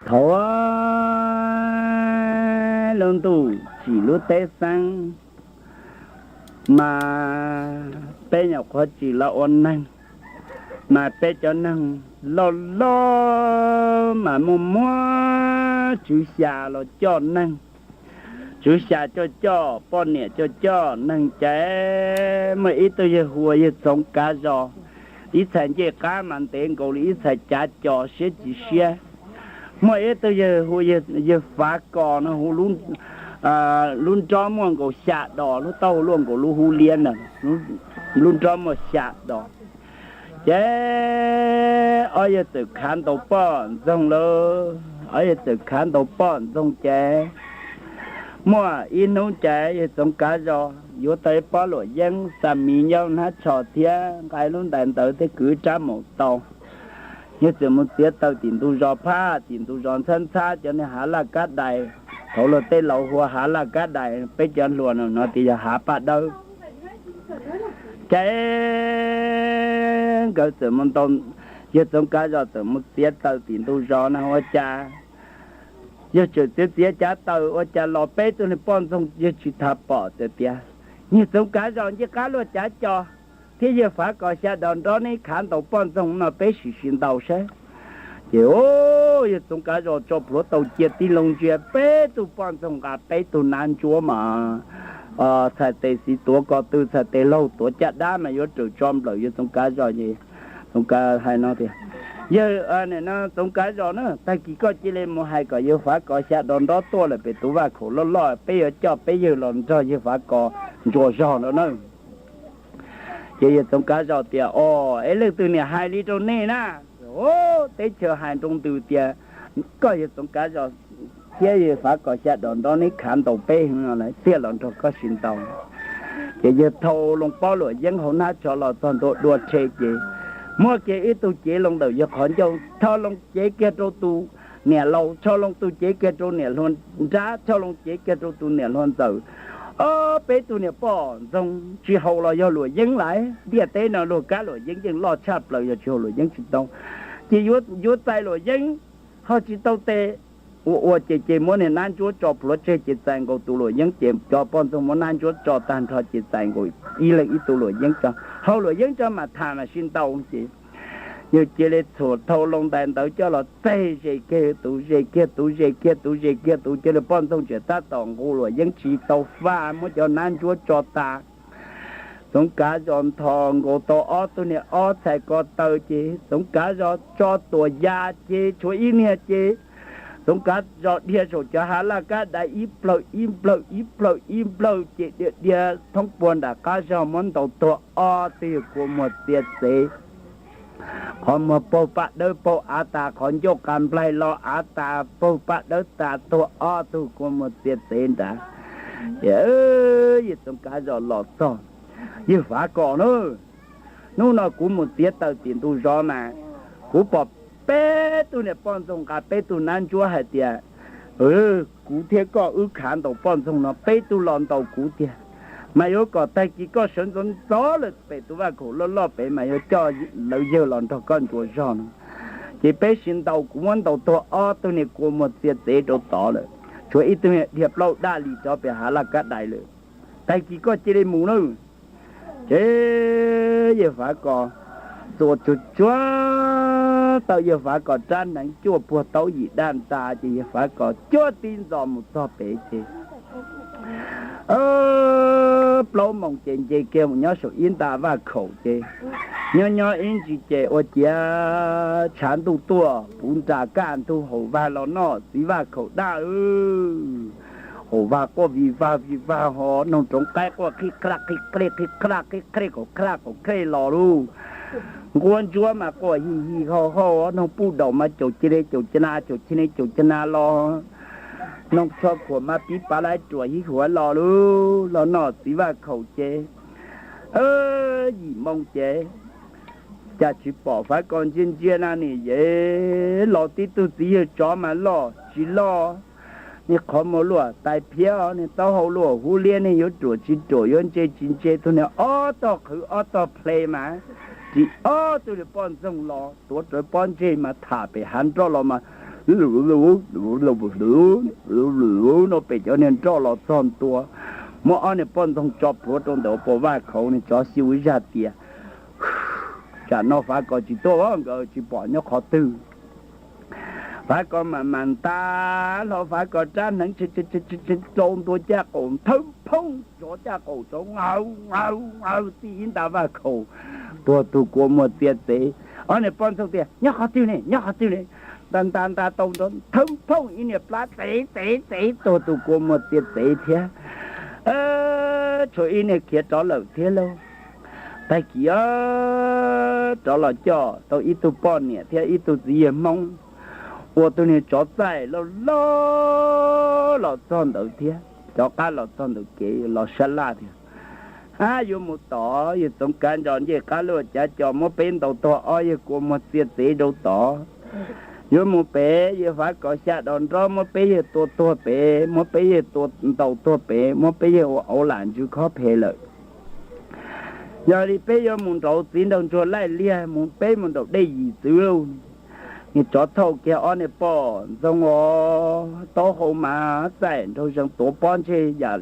Thaum lub ntuj tsim lub teb xeeb, mas peb nyuam qhuav tsim los ua neeg, mas peb cov neeg loj loj mas muaj muab tswv xya los coj neeg. Tswv xya coj coj, poj niam coj coj neeg ces muaj ib tug yawg hu ua yawg Txoov Kav Zos, ib txhais ncej qab mas ntev nkaus li ib txhais cav co siab tsis siab. Muaj ib tug yawg hu ua yawg Fav Kos no, hu lub nrob muaj nkaus xya dos, lub taub hau luaj nkaus lub hub liab ntawd, lub nrob muaj xya dos. Ces ob yawg txawm khav ntaus poj ntxoog lawm, ob yawg txawm khav ntaus poj ntxoog ces muaj ib hnub ces yawg Txoov Kav Zos yuav tau ib pob luam yeeb, xa miv nyob hnab tsho thiab nqa lub ntais ntawd thiab kwv rab maum tau. Yawg txawm mus txiav taws tim ntug zos phab, tim ntug zos ntxhab ntxhab cov niag hav laj kab dais, thaum luag tej laus hu ua hav laj kab dais, peb cov hluas no tias yog hav paj dawb. Ces nkawd txawm mus ntaus, yawg Txoov Kav Zos txawm mus txiav taws tim ntug zos na ua cas, yawg txawm txiav txiav cav taws ua cas los peb tug niag poj ntxoog yawg tsis tas pom tias, yawg Txoov Kav Zos ncej qab luaj cav co thiab yawg Fav Kos xya dos nrob neb khav ntaus poj ntxoog no peb sim sim ntaus saib. Ces yawg Txoov Kav Zos tso plhuav taus cia tib loo ntsia peb tug poj ntxoog nqa peb tug nab ntsuab mas txhais tes xis tuav ko tw, txhais tes laug tuav caj dab mas yuav raws tso nplawm yawg Txoov Kav Zos ces Txoov Kav hais no tias, yawg, Txoov Kav Zos na, tag kis koj cia li mus hais kom yawg Fav Kos xya dos nrob tuaj lawm pem tus vaj khaum loj loj, peb yuav coj peb yawg los nrog yawg Fav Kos ntsuas zog no na. Ces yawg Txoov Kav Zos tias, o, es leej twg niam hais li rau nej na? Teb chaws hais nroo ntws tias koj yawg Txoov Kav Zos thiab yawg Fav Kos xya dos nrob neb khav ntaus peb heev no lawv thiaj los nrog koj sim ntaus. Ces yawg thau loo pob luam yeeb hauv hnab tsho los txog ntua dua rhe ces muab kiag ib tug cev loo ntawm yawg qhov ncauj, thau loo cev kiag rau tus niam laus, thau loo tus cev kiag rau niam hluas nrab, thau loo cev kiag rau tus niam hluas ntxawm. Ob peb tug niam poj ntxoog tsis haus los yog luam yeeb lawm, ntiaj teb no luag kab luam yeeb yeej loj tshaj plaws, yog tsis haus luam yeeb tsis tau. Ces yuav txais luam yeeb ho tsis tau tes, ua ua ces ces muab niag nab ntsuab tso plhuav tseg ces txais nkaus tus luam yeeb, ces cov poj ntxoog muab nab ntsuab tso tag nrho ces txais nkaus ib leeg ib tug luam yeeb tso, haus luam yeeb tso mam tham mam sib ntaus ces yawg cia li txhuam thau loo ntais ntawd coj los txeg ze kiag tus, ze kiag tus, ze kiag tus, ze kiag tus, cia li poj ntxoog tseem tab tom nqus luam yeeb tsis tau faj, muab cov nab ntsuab tso tas. Txoov Kav Zos nthos nkaus tau ob tug niag ob txhais ko taw ces Txoov Kav Zos tso tuam ya ces tshuav ib niag ces Txoov Kav Zos dhia saum cov hav laj kab dais ib plawg ib plawg ib plawg ib plawg ces dhia dhia thoob puag nram qab zog muab ntaus tuag ob tug yawg kua muag txiav txev. Qhov muag paug paj dawb paug av tas, qhov ncauj qa nplaig los av tas paug paj dawb tas, tuag ob tug kua muag txiav txev nrad. Ces yawg Txoov Kav Zos los txog, yawg Fav Kos na, hnub no kuv mus txiav taws tim ntug zos mas kuv pom peb tug niam poj ntxoog nqa peb tug nab ntsuab hais tias kuv thiab koj wb khav ntaus poj ntxoog no peb tug los ntaus kuv tiag, mas yuav kom tag kis koj sawv ntxov ntxov lawm pem tus vaj khaum loj loj pem mas yuav coj lawv yawg los nrog koj ntsuas zog no. Ces peb sib ntaus, kuv muab ntaus tuag ob tug niag kua muag txiav txev rau tod lawm, tshuav ib tug niag dhia plaub daj li rov pem hav laj kab dais lawm. Tag kis koj cia li mus nawb. Ces yawg Fav Kos txuas tsuag tsuag tau yawg Fav Kos rab hneev cuaj puag taub yim daj ntas ces yawg Fav Kos cuab tib ntxos mus txog pem ces plaub moos ces nce kiag mus nyob saum ib nta vaj khaum ces nyob nyob ib ntsis ces ua ciav tshav ntuj tuaj puv nras kaj ntug haum vag los noj txiv vaj khaum daj. Haum vag quaj vij vag vij vag ho noog roov qaib quaj qhib qhaj qhib qhej qhib qhaj qhib qhej qaum qhaj qaum qhej los lauj. Nquab ntsuab mas quaj hij hij hau hau, noog puj daum mas caum cia li caum ca na caum cia li caum ca na los, noog tsho khuam mas pib pav lais ruam hib huav los lauj. Los noj txiv vaj khaum ces yim moo ces cas tsis pom Fav Kos ntsia ntsia na nim yev los tib tug txiv yawg tsov mas loj tsis loj, niag qhov muag luaj tais phiab, niag taub hau luaj hub liab, niag yuav ruam tsis ruam yuav ntse tsis ntse, tug niag ob tog qhwv ob tog ple mas ris ob tug niag poj ntxoog los tuav rawv pob ntseg mas tham pem hav nroj los mas Lub lub lub lub lub lub no pem cov niag nroj los txog ntua, muab ob niag poj ntxoog tso plhuav rau ntawm ua pov vaj khaum. Niag tsov xyu zaj tias, tsam no Fav Kos tsis tuaj, nkawd tsis pom nyob qhov twg. Fav Kos mam mam nta hlo Fav Kos rab hneev, rau ntua caj qaum nthawv phooj, tsov caj qaum tsov nqaws nqaws nqaws tij ib nta vaj khaum, tuag tug kua muag txia txev. Ob niag poj ntxoog tias, nyob qhov twg ne, nyob qhov twg ne? Nta nta nta tau nrov nthawv phooj, ib niag plab txev txev txev, tuag tug kua muag txia txev thiab. Tshuav ib niag khiav rov lawm thiab lauj. Tag kis rov los coj tau ib tug poj niam thiab ib tug txiv yawg Hmoob, ua tus niag tsov txaij loj loj los txog ntawd thiab, rov qab los txog ntawm kev los sab laj tias, ab, yuav mus tod, yawg Txoov Kav Ntsos ncej qab luaj cav co muab peb ntaus tuag ob yawg kua muag txia txev rau tod. Yuav mus pem, yawg Fav Kos xya dos nrob muab peb yawg tua tuag pem, muab peb yawg tua ntaus tuag pem, muab peb yawg ua auv lam ntsws khob phem lawm. Yog li peb yuav mus nraud txiv nraug ntsuag laij liag, mus peb mus nraum dej yim txwv lauj. Niag tsov thauj kiag ob niag poj ntxoog os, taub hau mas txaij nraug zees tuav pob ntseg yam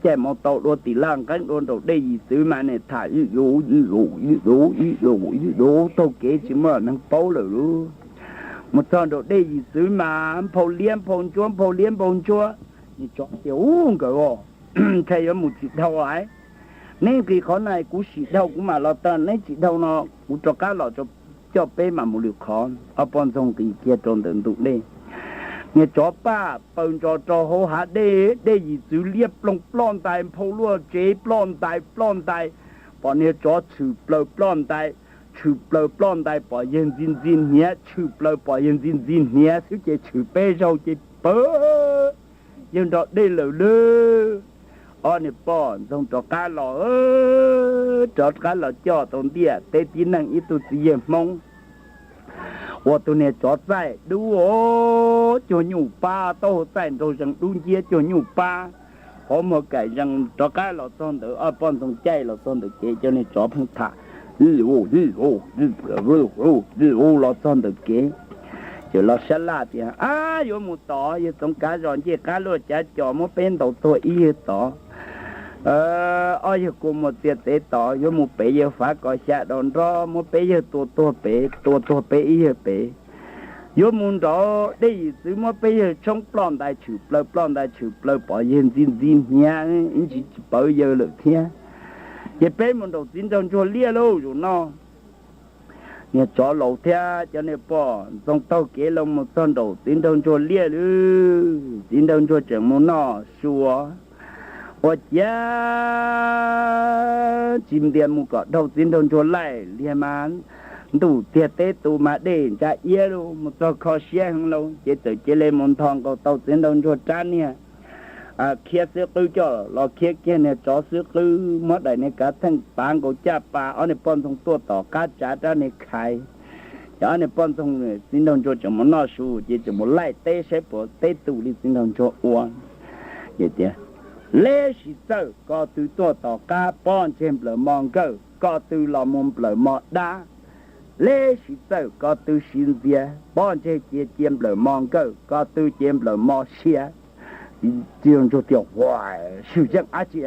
caij mus tau dua tim laj nqeeb dua nraum dej yim txwv mas niag tham ib lus ib lus ib lus ib lus ib lus taug kev tsis muaj neeg paub lawm lauj. Mus txog nraum dej yim txwv mas nphau liab nphau ntsuab nphau liab nphau ntsuab. Niag tsov tias, ub, nkawd os, ntshai yuav mus tsis dhau lawm. Neb nqis qhov na kuv sim dhau kuv mam los tau, neb tsis dhau no kuv rov qab los coj peb mam mus lwm qhov. Ob poj ntxoog nqis kiag rau ntawm ntug dej, niag tsov paj paws ntsos rau hauv hav dej, dej yim txwv liab ploog ploj ntais, nphau luaj tsev ploj ntais ploj ntais, pom niag tsov tshwm plaws ploj ntais, tshwm plaws ploj ntais pom yawg ntxi ntxi hniav, tshwm plaws pom yawg ntxi ntxi hniav xwb ces tshwm peb zaug ces pawg yawg nrog dej lawm lauj. Ob niag poj ntxoog rov qab los, rov qab los coj tau ntiaj teb tib neeg ib tug txiv yawg Hmoob ua tus niag tsov txaij dub cuag nyuj pab, taub hau txaij nraug zees dub nciab cuag nyuj pab, qhov muag kaim zees rov qab los txog ntawd, ob poj ntxoog caij los txog ntawm kev, cov niag tsov pheej tham los txog ntawm kev, ces los sab laj tias, ab, yuav mus tod, yawg Txoov Kav Zos ncej qab luaj cav co muab peb ntaus tuag ib yawg tod, ob yawg kua muag txia txev tod, yuav mus pem, yawg Fav Kos xya dos nrob muab peb yawg tua tuag pem, tua tuag peb ib yawg pem. Yuav mus nraud dej yim txwv muab peb yawg tshoob ploj ntais tshwm plaws, ploj ntais tshwm plaws pom yawg ntxi ntxi hniav ib ntsis tsis pawv yawg lawm thiab. Ces peb mus nraum txiv nraug ntsuag liaj lauj zaum no. Niag tsov laus thiab cov niag poj ntxoog taug kev los mus txog nraum txiv nraug ntsuag liaj lauj, txiv nraug ntsuag tseem mus noj su, ua ciav tsis ntias mus kom dhau txiv nraug ntsuag laij liag mas ntuj tiag teb tu mas dej ntsa iab lauj, mus txog kho siab heev lauj, ces txawm cia li mus nthos nkaus tau txiv nraug ntsuag rab niag khiab xwb qwb coj los khiab kiag niag tsov xwb qwb, muab daim niag kav theej pav nkaus caj pas, ob niag poj ntxoog tuaj tom qab tsav rab niag khaiv. Ces ob niag poj ntxoog txiv nraug ntsuag tseem mus noj su ces tseem mus laij teb saib puas teb tu li txiv nraug ntsuag ua. Ces tias, leb sis txawj ko tw tuaj tom qab pob ntseg nplawm mo nkawj, ko tw los mus nplawm mo dab. Leb sis txawj ko tw siv ntxias, pob ntseg cia cia nplawm mo nkawj, ko tw cia nplawm mo sia. Txiv nraug ntsuag tias, ua, swm yeej dab tsi,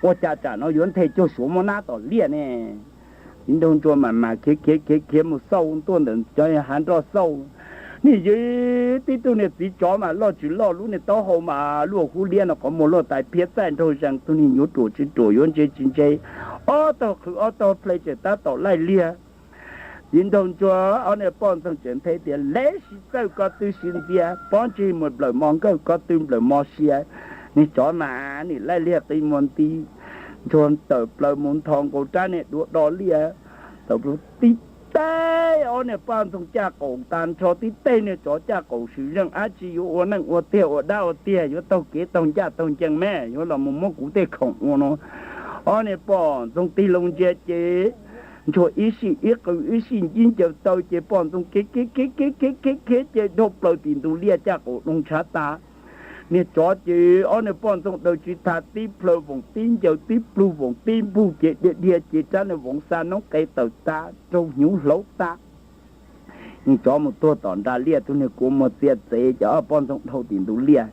ua cas tsam no yuav nthe cuag suav muab nab tom liaj ne? Txiv nraug ntsuag mam mas khiav khiav khiav khiav mus xauj tuaj ntawm cov hav nroj xauj, niag yawg tib tug niag txiv tsov mas loj tsis loj, lub niag taub hau mas luaj hub liab no, qhov muag luaj tais phiab, txaij nraug zees, tus niag yuav ruam tsis ruam yuav ntse tsis ntse, ob tog qhwv ob tog ple tseem tab tom laij liag. Txiv nraug ntsuag ob niag poj ntxoog tseem nthe tias, leb sis txawj ko tw siv ntxias, pob ntseg mus nplawm mo nkawj, ko tw nplawm mo sia. Niag tsov mas nim laij liag qi muag nti, ntsuag tawm plaws mus nthos nkaus rab niag duav do liaj, tib teg ob niag poj ntxoog caj qaum tas nrho, tib teg niag tsov caj qaum, swm yeej dab tsi yuav ua neej ua tiag ua dab ua tiag, yuav taug kev taug ncaj taug ncees me, yuav los mus muab kuv tej khoom ua no. Ob niag poj ntxoog tig loo ntsia ces ntsuag ib sij ib qw ib sij ntsib ncaws taw ces poj ntxoog khiav khiav khiav khiav khiav khiav khiav ces dhau plaws tim ntug liaj caj qaum doo ntshav tas. Niag tsov ces ob niag poj ntxoog daws tsis tag tib plhaw voom tib ncaws tib plug voom tib npug ces dhia dhia ces rab niag voov xa noob qe tawm tas raug hnyuv hlauv tas. Niag tsov mus tuag tom nram liaj, tus niag kua muag txia txev ces ob poj ntxoog dhau tim ntug liaj.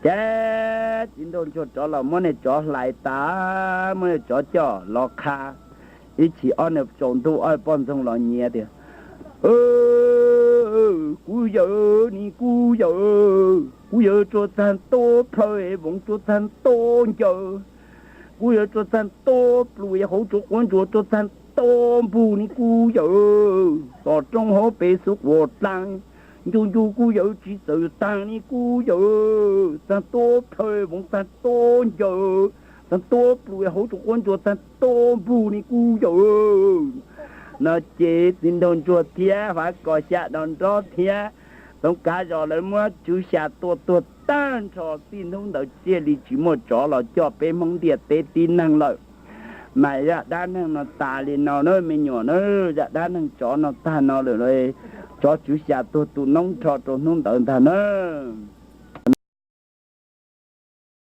Ces txiv nraug ntsuag rov los muab niag tsov hlais tas, muab niag tsov coj los qha. Ib chim ob niag tsaus ntuj ob poj ntxoog los nyiav tias, Kuv yawm, nis kuv yawm, kuv yawm tsuas txag ntua plhaw es voov tsuas txag ntua ncaws, kuv yawm tsuas txag ntua plua hauv tsuas quav ntsuas tsuas txag ntua npug, nis kuv yawm, tom roob hauv pes xub quas dlaag, ncu ncu kuv yawm tsis txawm taag, nis kuv yawm txag ntua plhaw voov txag ntua ncaws, txag ntua plua hauv tsuas quav ntsuas txag ntua npug, nis kuv yawm. No ces txiv nraug ntsuag thiab Fav Kos xya dos nrob thiab Toov Kav Zos lawv muab Tswv Xya tua tuag tag nrho. Txij hnub ntawd thiaj li tsis muaj tsov los coj peb Hmoob ntiaj teb tib neeg lawm. Mas zaj dab neeg no tas li no na me nyuam na. Zaj dab neeg tsov no tag no lawm, tsov Tswv Xya tuag tu noob nrho rau hnub ntawd ntag na.